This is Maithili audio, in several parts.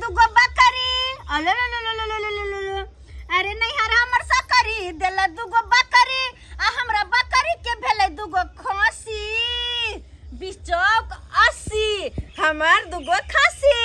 दुगो बकरी, अले। अरे नैहर हमर सकरी देला दुगो बकरी, आ हमरा बकरी के भेलै दुगो खसी। 20 चौक 80, हमर दुगो खसी,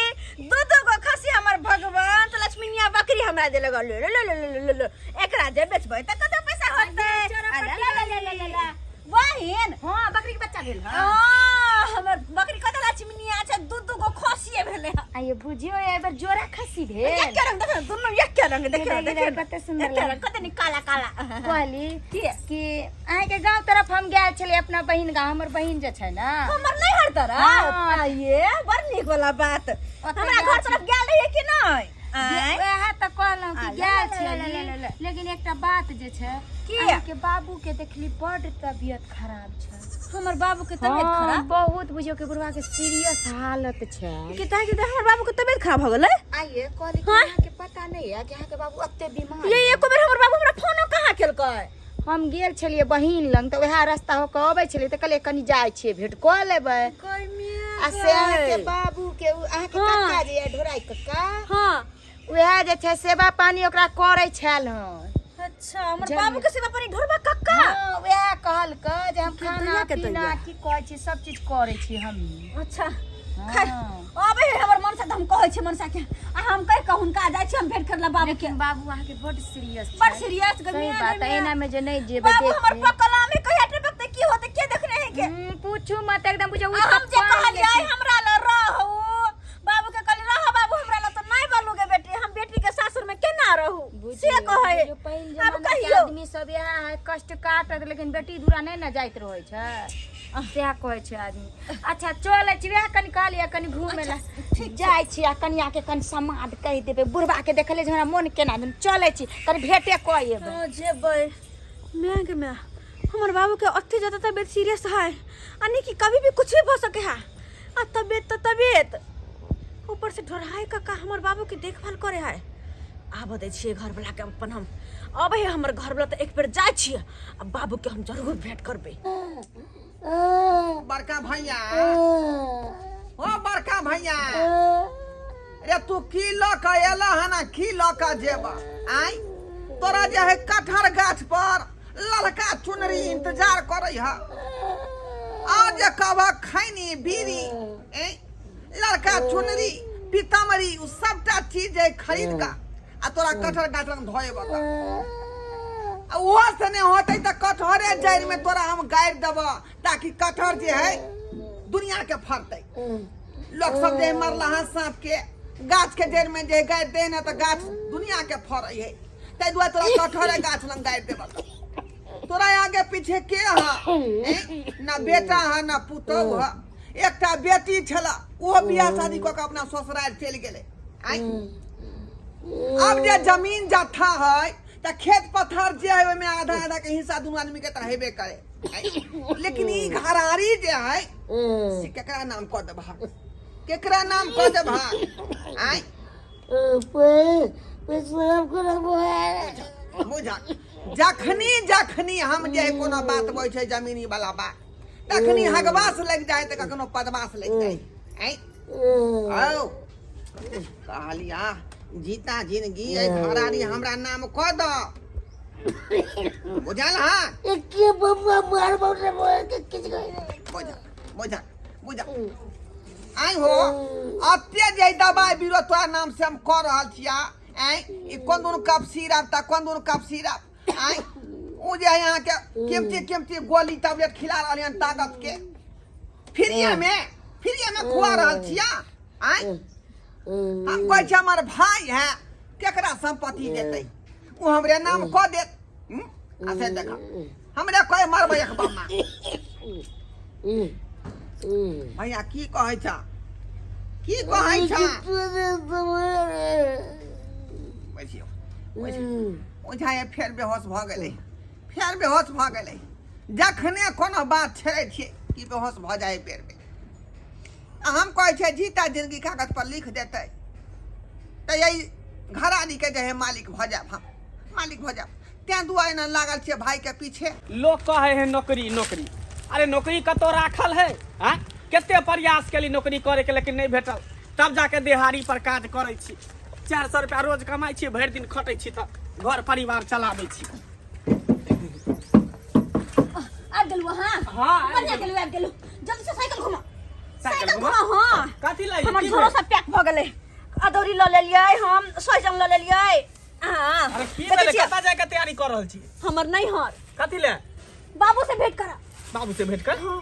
दू दुगो खसी हमर भगवान तो लक्ष्मीनिया बकरी हमरा देलक। ले ले ले ले ले ले, एकरा जे बेचबै त कते पैसा होतै? अले ले ले ले ले ले बहिन। हाँ, बकरी के बच्चा भेल। हाँ, हमर बकरी कते लक्ष्मीनिया छै, दू दू गो खसिए भेलै हँ। आइए बुझियो, एहि बेर जोड़ा खस्सी भेल। एके रंग देखो, दुनू एके रंग देखियो। इधर, देखियो, कते सुंदर एके रंग, कते नीक, काला काला। कहली की? कि अहाँके गाँव तरफ हम गेल छलियै अपना बहिन गाँव, हमर बहिन जे छै ने। हमर नहीं हर तरफ? हाँ। आइए बड़ नीक वाला बात। ओतऽ हमरा गेल घर तरफ गेल रहियै कि नहीं? आँय? वएह तऽ कहलहुँ कि आ, ले, गेल ले, ले, ले, ले, ले। छलियै, लेकिन एकटा बात जे छै की? अहाँके बाबू के देखली, बड तबियत खराब छै। हमर बाबू के तबियत हाँ, खराब? बहुत, बुझियौ कि बुढ़वा के सीरियस हालत छै। कि ताकि कि हमर बाबू के तबियत खराब हो गेलै? आइए कहली कि हाँ? अहाँके पता नहीं है कि अहाँके बाबू एते बीमार? ये एको बेर हमर बाबू हमरा फोनो कहाँ केलकै? हम गेल छलियै बहिन लग, तऽ वएह रास्ता होके अबै छलियै, तऽ कहलियै कनि जाइ छियै, भेंट कऽ लेबै। आ से अहाँके बाबू के अहाँके कक्का जे यऽ, ढोराइ कक्का, वएह जे छै सेवा पानी ओकरा करै छल हन। अच्छा, हमर बाबू के सेवा पानी ढोरबा कक्का? हँ, वएह कहलकै जे हम खाना दैया के पीना दैया। की कहै छी, सब चीज करै छी हमही। अच्छा, खैर, अबै है हमर मनसा तऽ हम कहै छी मनसा के, आ हम कहि कऽ हुनका जाइ छी हम भेंट करला बाबू के। लेकिन बाबू अहाँके बड सीरियस। बड़ सीरियस। सही बात है, एना में जे नहीं जेबै बाबू हमर देखे। पकला में कहिया टपकते, की होते, के देखने है के? पूछू मत, एकदम बुझो आ हम जे कहलियै हमरा ल रहू, बाबू के कहली रह बाबू हमरा ल, तऽ नहीं बोलू गे बेटी, हम बेटी के सासुर में केना रहू, से कहै। पहिल आब जमाना के कहियौ। आदमी सब इएह है, कष्ट काटत लेकिन बेटी दूरा नहीं ने जाइत रहै छै, सएह कहै छै आदमी। अच्छा चलै छी, वएह कनि कहलियै कनि घूमे लए जाइ छी, आ कनिया के कनि समाद कहि देबै। बुढ़बा के देखले जे हमरा मोन केना दन। चलै छी, कनि भेटे कऽ एबै। हाँ, जेबै। मैं के मैं हमर बाबू के अति ज्यादा तबियत सीरियस है, यानी कि कभी भी कुछ भी भऽ सके है। आ तबियत तऽ तबियत, ऊपर से ढोरहाय काका हमर बाबू के देखभाल करे है। आबऽ दै छियै घरवला के अपन हम। अबै है हमर घरवला तऽ एक बेर जाइ छियै आ बाबू के हम जरूर भेंट करबै। बड़का भैया, ओ बड़का भैया रे, तू की लऽ कऽ एलह हन आ की लऽ कऽ जेबह? आँय, तोरा जे है कटहर गाछ पर ललका चुनरी इंतजार करै ह, आ जे कहबह खैनी बीड़ी, ए ललका चुनरी पीतामरी, उ सबटा चीज है खरीद कऽ आ तोरा कटहर गाछ लग धऽ एबह। आ ओहो से नहि होतै तऽ कटहरे जड़िमे तोरा हम गाड़ि देबह, ताकि कटहर जे है दुनिया के फड़तै। लोक सब जे मरला हन साँप के गाछ के जड़ि में जे गाड़ि दे ने, तऽ गाछ दुनिया के फड़ै है। ताहि दुआरे तोरा कटहरे गाछ लग गाड़ि देबह। तोरा आगे पीछे के है? ना बेटा है, ना पुतहु है। एकटा बेटी छला, ओहो बियाह शादी कऽ के अपना ससुराल चलि गेलै। आँय, आब जे जमीन जत्था है तऽ खेत पथार जे है, ओहिमे आधा आधा के हिस्सा दुनू आदमी के तऽ हेबे करे। लेकिन ई घरारी जे है से केकरा नाम कऽ देबह? केकरा नाम कऽ देबह? आँय, बुझल, जखनी जखनी हम जे है कोनो बात होइ छै जमीनी वाला बात, तखनी हगवास लागि जाए तऽ कखनो पदवास लागि जाए। आँय, आउ कहलिया जीता जिंदगी एहि घरारी हमरा नाम कऽ दऽ, बुझल? हाँ, बुझल बुझल बुझल। आइ हो अते जे दबाइ बीरो तोरा नाम से हम कऽ रहल छिया। आँय, ई कोन दुनू कप सिरप तऽ कोन दुनू कप सिरप। आँय, ओ जे है अहाँके कीमती कीमती गोली टैबलेट खिला रहल हन, ताकत के फ्रीए में खुआ रहल छिया। आँय, हम कहै छी हमर भाई है, केकरा संपत्ति देतै? ओ हमरे नाम कऽ देत। हम्म? आ से देख, हमरे कहे मरबै एक बम्मा। भैया, की कहै छ, की कहै छ? बैसियौ बैसियौ। ओझा ये फेर बेहोश भऽ गेलै, फेर बेहोश भऽ गेलै। जखने कोनो बात छेड़ै छियै कि बेहोश भऽ जाइ बेर बेर। आ हम कहै छियै जीता जिंदगी कागज पर लिख देतै तऽ यही घरारीके जे है मालिक भऽ जायब, हम मालिक भऽ जायब। तें दुआरे ने लागल छियै भाई के पीछे। लोग कहे है नौकरी नौकरी, अरे नौकरी कतौ राखल है? आँ, कते प्रयास केली नौकरी करे के, लेकिन नहीं भेटल। तब जाके देहाड़ी पर काज करै छी। 400 रुपया रोज कमाइ छी, भरि दिन खटै छी तऽ घर परिवार चलाबै छी। आबि गेलहुँ अहाँ? हाँ, आबि बढ़िया गेलहुँ। गेलहुँ, आबि गेलहुँ। जल्दी से साइकिल घुमा, साइकिल साइकिल घुमा? घुमा। हाँ, कथी लए? हमर की झोरो भेल? सब पैक भऽ गेलै। अदौरी लऽ लेलियै हम, सोहजन लऽ लेलियै। हाँ, अरे की देखै भेलै? छियै? कतऽ जायके तैयारी कऽ रहल छी? हमर नैहर। कथी लए? बाबू से भेंट करा। बाबू से भेंट कर? हाँ,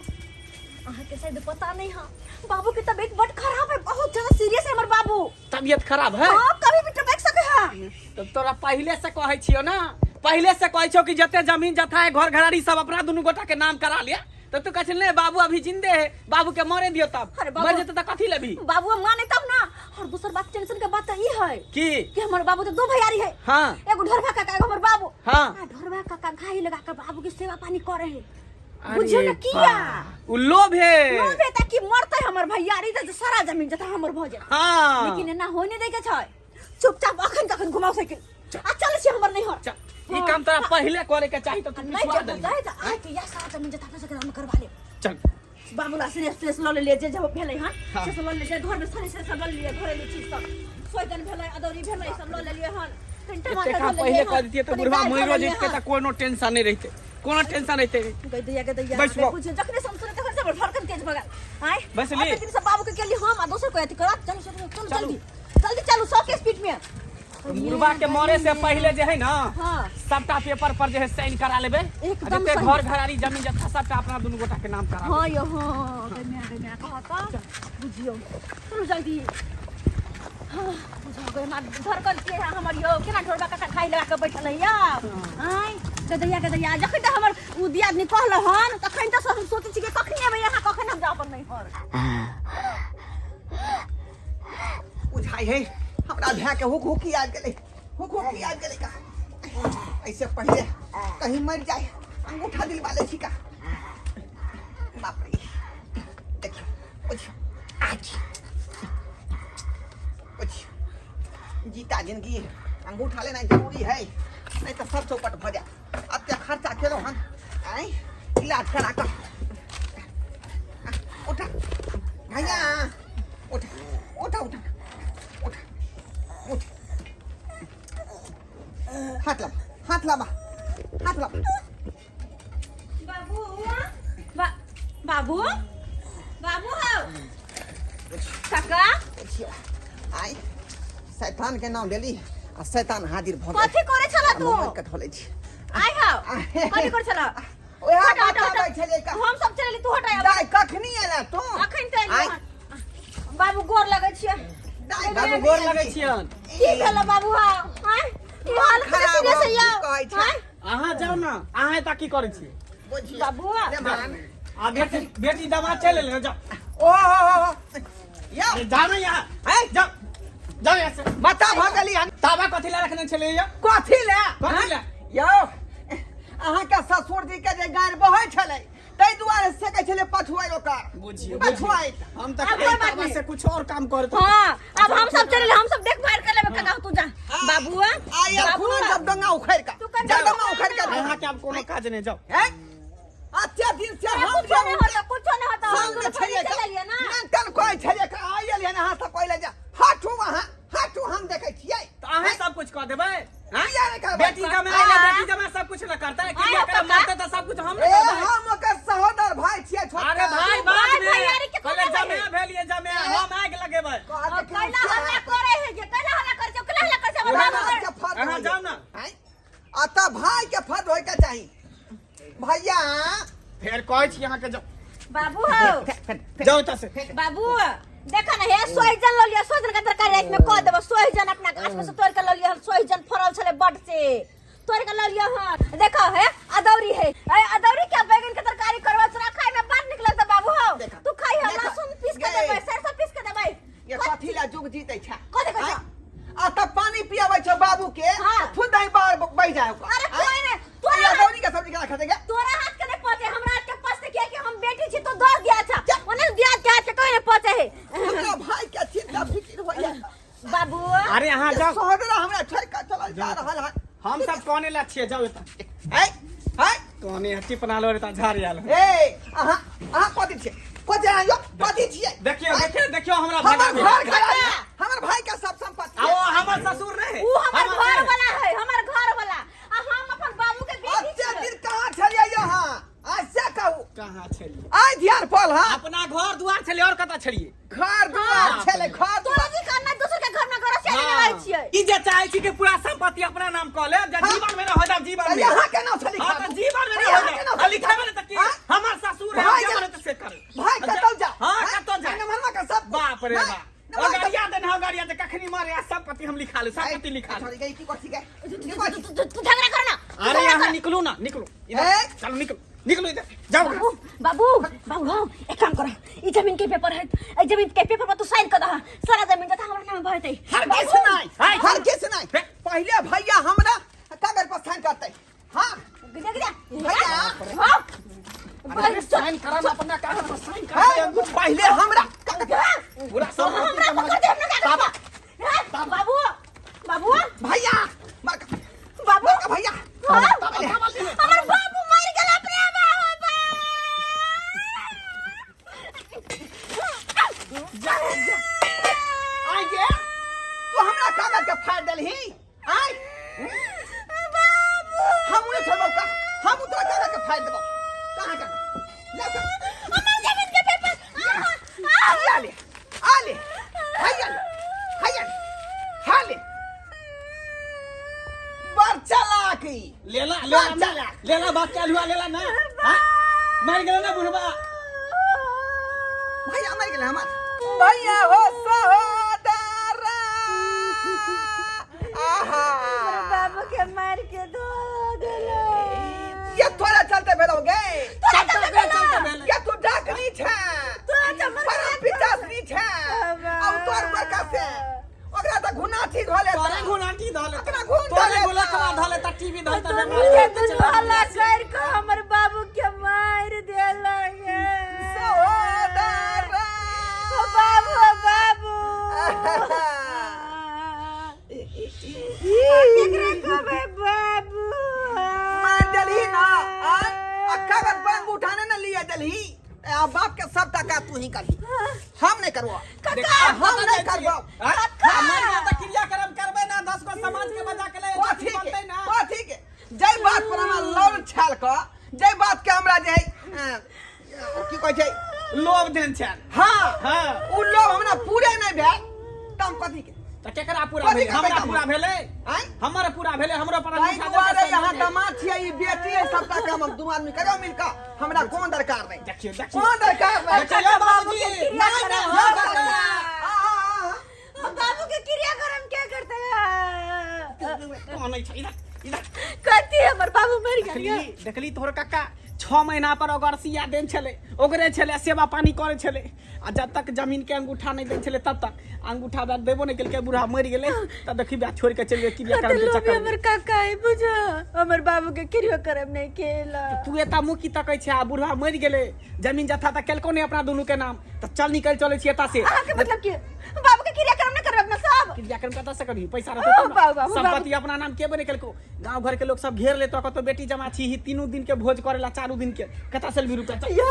अहाँके शायद पता नहीं है, बाबू की तबीयत बड खराब है, बहुत ज्यादा सीरियस है हमर बाबू। तबियत खराब है? हाँ, कभी भी टपक सके है। तब तोरा पहले से कहै छियो ना, पहले से कहै छियो कि जते जमीन जथा है, घर घराड़ी सब अपना दुनू गोटा के नाम करा लिया, तो तू कहै छल नहीं बाबू अभी जिंदे है, बाबू के मरे दियो, तब अरे बाबू- मर जेतै तऽ कथी लेबी? बाबू माने तब ना। और दोसर बात, टेंशन के बात तो ई है की? कि हमर बाबू तो दो भैयारी है। एगो ढोरबा काका, एगो हमर बाबू। आ ढोरबा काका घाई लगा के बाबू के सेवा पानी करे है, बुझियो ना किया। उ लोभ है। लोभ है ताकि मरते हमर भैयारी तऽ सारा जमीन जथा हमर भऽ जाए। लेकिन एना होय नहि दै के छै। चुपचाप अखन तखन घुमाओ साइकिल आ चल छी हमर नैहर। चल, ई काम तोरा पहले करे के चाही, तऽ तू नहीं पिछुआ जब देली। जाए तऽ आके या सारा जमीन जथा अपना सबके नाम करवा ले। चल। बाबू ला सिनेस तिनेस लऽ लेलियै, जे जे भेलै हन से सब लऽ लेलियै। घरमे सने से सब लऽ लेलियै, घरेलू चीज सब, सोहजन भेलै, अदौरी भेलै, सब लऽ लेलियै हन। कनि एते टमाटर काम लऽ पहिले लेलियै कऽ हन, दितियै तऽ कनि बुढ़वा दालि लऽ मरियो लेलियै जैतै हन। तऽ कोनो टेंशन नहि रहितै, कोनो टेंशन रहितै। गई दैया, गई दैया। बैस बाबू। बुझियौ जखने से हम सुने तखने से हमर धड़कन तेज भऽ गेल। आँय, बैसली? ओते दिन से बाबू के केली हम आ दोसर कोई अथी करत। चलू चलू चलू, जल्दी जल्दी चलू, 100 के स्पीड में। बुढ़वा के मरे से पहले जे है ना, सबटा पेपर पर जे है साइन करा लेबै। एकदम आ जते सही। घर घराड़ी जमीन जथा सबटा अपना दुनू गोटा के नाम करा लेबै। हाँ यो, हाँ, गई गई कहता बुझियौ। चलू जल्दी। हाँ, बुझा गए, हमरा धड़कन के है हमर यो केना ढोरबा काका खाइ लगा के बैठल है यौ। आँय गदैया गदैया, जखन तऽ हमर उ दियादनी कहल हन तखन तऽ हम सोचै छी कि कखन एबै अहाँ, कखन हम जाउ अपन नैहर। बुझाइ है हमरा भाय के हुक हुकी आबि गेलै, हुक हुकी आबि गेलै का। ऐसे पहिले कहीं मर जाए, अंगूठा दिलवा लै छी का। बाप रे, देखियो बुझियो, आज बुझियो जीता जिंदगी अंगूठा लेना जरूरी है, नहीं तो सब चौपट भऽ जाए। अते खर्चा केलहुँ हन आँय इलाज करा कऽ। उठा भैया, उठा उठा उठा उठा उठ, हाथ लबा, हाथ लबा, हाथ लबा। बाबू, बाबू, बाबू हौ काका। देखियौ, आइ शैतान के नाम लेली आ शैतान हाजिर भऽ गेल। कथी करे छला तू? मोबाइल के ढोलै छी। आइ हौ, कथी करे छला? ओएह हट, हट, हट। बचाबै छलियै का। हम सब चलि, तू हटा। दाइ, कखनी एला तू? अखन तऽ आइ। एलियै हन। बाबू, गोर लगै छियै। दाइ, बाबू, गोर लगै छियन। की भेल बाबू? हौ, आँय, ई हाल खराब सीरियस हो, है यौ। की कहै छै? आँय? अहाँ जाउ ने, अहाँ एतऽ की करै छियै? बुझियौ। बाबू। रे मान। आ बेटी, बेटी दवा चलि एलै ने, जाउ। ओ हो हो हो यौ। अरे जाउ ने यहाँ। हैं? जाउ जाउ यहाँ से। बता भऽ गेली हन। ताबा कथी लए रखने छलियै यौ? कथी ले? कथी ले? यौ, अहाँके ससुर जी के जे गारि बहै छलै ताहि दुआरे सेकै छलै पछुआइ ओकर। बुझियौ, पछुआइ। हम तऽ आब कोइ बात ताबा नहि। से कुछ और काम करत। हाँ, अब हम सब चले, हम सब देखभाल कर लेबै। काका, तू जा। बाबू, आइ बाबू, अखनो जब डंगा उखड़ि कऽ, तू कनि जब डंगा उखड़ि कऽ। अहाँके आब कोनो काज नहि, जाउ। हैं? अते दिन से हम कुछो नहीं होता, कुछो नहीं होता। हम संग दोनों छलियै चल लिए ना। नंतन कहै छलियै कि आइ एलियै अहाँ सब पहिले जे हटू अहाँ, हटू, हम देखै छियै। तऽ अहाँ सब कुछ कऽ देबै? किया नहि करबै? बेटी जमाय एलै, बेटी जमाय सब कुछ न करतै? आय क्रिया हो करम काका। मरतै तऽ सब कुछ हम न ए करबै? हम ओकर सहोदर भाई छियै छोटका। अरे भाई, बाद भाई, में भैयारी के पहिले कोना जमाय भेलियै, जमाय हम आगि लगेबै। कहलकै कि कैला हल्ला करे है जे, कैला हल्ला करे छै, कैला हल्ला करे छै हमर बाबू। भाई के फर्ज अहाँ होइए। जाउ ने। आँय? आ तऽ भाई के फर्ज होइके चाही भैया। फेर कहै छी अहाँके, जाउ। बाबू हौ। जाउ एतऽ से। बाबू, देखा ना, हे सोहिजन लऽ लिअ, सोहिजन के तरकारी राति में कऽ देबो। सोहिजन अपना गाछ में से तोड़ के लऽ लिअ हन, सोहिजन फड़ल छलै बड से तोड़ के लऽ लिअ हन। देखो, हे अदौरी है, ए अदौरी के बैगन के तरकारी करबो, तोरा खाय में बड नीक लगतौ बाबू हौ। देखा, तू खाइ देखा। लहसुन पीस के गे। देबै, सरसों पीस के देबै। ये कथी ला जुग जीतै छै? कथी कहै छौ? आ तब पानी पियाबै छौ बाबू के। हाँ। फुदाई बाहर बहि जाय ओकर। अरे कोई नहीं, तोरा तोरा अदौरी के सब्जी केना खेतै गे? तोरा हाथ के नहीं पहुंचे, हमरा हाथ के पहुंचते, किया कि हम बेटी छी, तो दस दिया था ओने दिया के हाथ के कोई नहीं पहुंचे है। हमरा भाई के चिंता फिकिर होइया। बाबू। अरे अहाँ जाउ। सहोदरा हमरा छोड़ के चलल जा रहल है। हम सब कहने ला छियै, जाउ एतऽ। है है कहने हट्टी बना लो रे, झाड़ आयल। ए, अहाँ अहाँ कथी छियै? कथी अहाँ यौ, कथी छियै? देखियौ, देखियौ, देखियौ हमरा हमर भगाबे। घर घराड़ी छलिए। घर दुआर छलै, घर तोरा दुआर। की करना दोसर के घर में घर से लेबै छियै? ई जे चाहे छी कि पूरा संपत्ति अपना नाम कऽ ले, जे हाँ। जीवन में न हो जाए जीवन में। यहाँ केना छलै? हाँ, तऽ जीवन में न यहाँ हो जाए। केना आ छलै? लिखेबै ने तऽ की? हाँ? हमर ससुर है, भाई जे जा- मने तऽ से करे। भाई कतौ जा। हाँ, हाँ? कतौ जा। नमनमा के सब बाप रे नहीं, बाप। नमनमा के- गाड़िया देने हो, गाड़िया दे, कखनी मारे आ संपत्ति हम लिखा ले, संपत्ति लिखा ले। छोड़ी गई की कथी गई? की तू कथी? तू तू झगड़ा कर ना। अरे यहाँ निकलू ना, निकलू इधर। ए? चलो निकलू, निकलू इधर जाओ। बाबू बाबू बाबू, हाँ, एक काम कर, ई जमीन के पेपर है, ई जमीन के पेपर पर तू साइन कर दह, सारा जमीन जथा हमरा नाम भरतै। हर किस नहीं, हाय। हर किस नहीं। हे। पहले भैया हमरा कागज पर साइन करते। हाँ। गिरा गिरा। भैया। हाँ। अरे साइन करा ना अपना कागज पर, साइन करा। हे, पहले हमरा कागज पूरा संपत्ति हमरा पकड़ दे हमरा कागज पर। हाँ, बाबू बाबू। भैया मर बाबू। मर भैया। हाँ, हमर बाबू मर गेल अपने बाबू। जा जा आ गे। तू हमरा कागज के फाड़ देलही? आय बाबू। हम उन्हें छोड़बौ का? हम तोरा कागज के फाड़ देबौ। कहाँ कर ले कर। हमर जमीन के पेपर। आ ले, आ ले, हैया ले, हैया ले, हा ले। बड़ चालाकी। लेला लेला बड़ ना, चालाक। लेला बाप के अलुआ लेला ना। हाँ? मर गेलो ना बुढ़बा? भैया मर गेलै हमर। भैया हो सहोदरा, आहा। बाबू के मार के धो देलो। ये थोड़ा चलते भेलौ गे। चलते भेल, चलते भेल। ये तू डाकनी छे, परम पिचासनी छे। आ तोर बड़का से ओकरा तऽ घुनाठी धोले। तोरे घुनाटी धले। ओकरा घुन तोरे धले। गोलकवा धले त टीवी धले त दुनू बेमारी के होते दुनू चला। हल्ला कर के हमर बाबू के मार देलक। सहोदरा। ओ बाबू, ओ बाबू, केकरा कहबै बाबू? मार देलही ना आय? आ कागज पर अंगूठा ने न लिए देलही। आ बाप के सब टका तू ही करही, हम नहीं करबो। देख, हम नहीं करबो। हाँ? मर गेल त क्रियाक्रम करबै ना, 10 गो समाज के बजा के ले कथी के? बनतै ना। कथी के? जै बात पर हमरा लौल छाल क, जै बात के हमरा जे है की कहै छै, लोभ देन छैल। हाँ। हाँ। उ लोभ हमरा पूरे नहीं भेल त हम कथी के? त केकरा पूरा कथी भेलै? करबै हमरा त हम? पूरा भेलै? आँय? हमर पूरा भेलै, हमरो पर ताहि अंगूठा दुआरे देलकै। यहाँ दामाद छियै, ई बेटी है, सबटा काम हम दुनू आदमी करियौ मिल कऽ। हमरा कोन दरकार नहीं। देखियौ, देखियौ। कोन दरकार नहीं। देखियौ बाबूजी। नहीं, नहीं, हाँ, हम काका। करबै। आ, आ, आ, आ। बाबू के क्रियाक्रम के करते? कौन छै? इधर इधर। कथी? हमर बाबू मर गेल? देखली, देखली तोहर काका 6 महीना पर अगरसिया देन छलै, ओकरे छलै, सेवा पानी करै छलै, आ जब तक जमीन के अंगूठा नहीं देन छलै तब तक अंगूठा बैग देबो नहीं केलकै। बूढ़ा मरि गेलै तब देखी बा छोड़ के चलि गेलै क्रियाक्रम के चक्कर में। हमर काका है बुझा, हमर बाबू के क्रियाक्रम नहीं केला। तू एता मुँह की तकै छै? आ बूढ़ा मरि गेलै, जमीन जथा तऽ केलको नहीं अपना दुनू के नाम, तऽ चल निकल चलै छी एता से। अहाँके मतलब की बाबू के क्रियाक्रम नहीं करब अपना सब? क्रियाक्रम कतऽ से करबी? पैसा रहतै तब ओ, ने। बाबू, बाबू, संपत्ति अपना नाम के बने केलको? गांव घर के लोग सब घेर लेतो, कतौ बेटी जमा छी ही, तीनू दिन के भोज करेला, चारू दिन के, कतऽ से लेबही रुपया? चल। यो।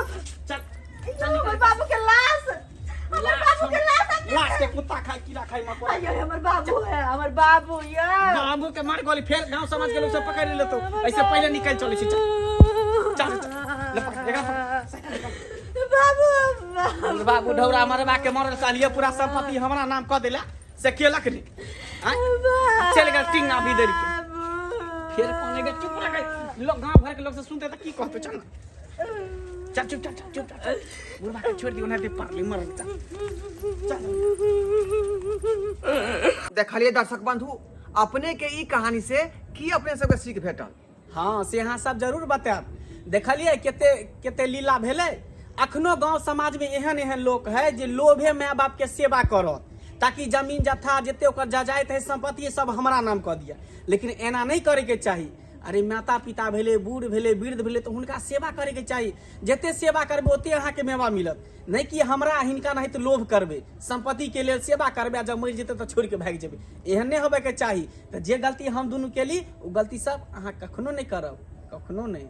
चल। यो, हमर बाबू के लाश, हमर बाबू के लाश हम लाश के कुत्ता खाए, कीड़ा खाए, मकोड़ा। अयो, हमर बाबू है, हमर बाबू यो। बाबू के मार गोली, फेर गांव समाज के लोग सब पकड़ लेतो। ऐसे पहले निकल चलै छी। चल चल चल, ले पकड़, एकरा पकड़। बाबू बाबू। बाबू ढौरा मरबा के मरल, कहलिए पूरा संपत्ति हमरा नाम कऽ देला, से केलक रे? आँय? चलि गेल टिंगा भी देर के। फेर कौन गे? चुप रह गए लोग, गांव भर के लोग से सुनते तऽ की कहते? चल ना। चल, चुप चल चल, चुप चल, चल। बुढ़बा के छोड़ दियो, नहीं पड़ली मरल। चल चल। देखलिए दर्शक बंधु, अपने के ई कहानी से की अपने सबके सीख भेटल? हाँ, से अहाँ सब जरूर बतायब। देखलिए कते कते लीला भेलै। अखनो गांव समाज में एहन एहन लोक है जे लोभे माय बाप के सेवा करत, ताकि जमीन जथा जते ओकर जजाइत है, संपत्ति सब हमरा नाम कऽ दिया। लेकिन एना नहि करैके चाही। अरे माता पिता भेलै, बूढ़ भेलै, वृद्ध भेलै, तऽ हुनका सेवा करैके चाही। जते सेवा करबै ओते अहाँके मेवा मिलत, नहि कि हमरा हिनका नहि तऽ लोभ करबै संपत्तिके लेल, सेवा करबै आ जब मरि जेतै तऽ छोड़ि कऽ भागि जेबै। एहन नहि होबैके चाही। तऽ जे गलती हम दुनू केली, ओ गलती सब अहाँ कखनो नहि करब, कखनो नहि।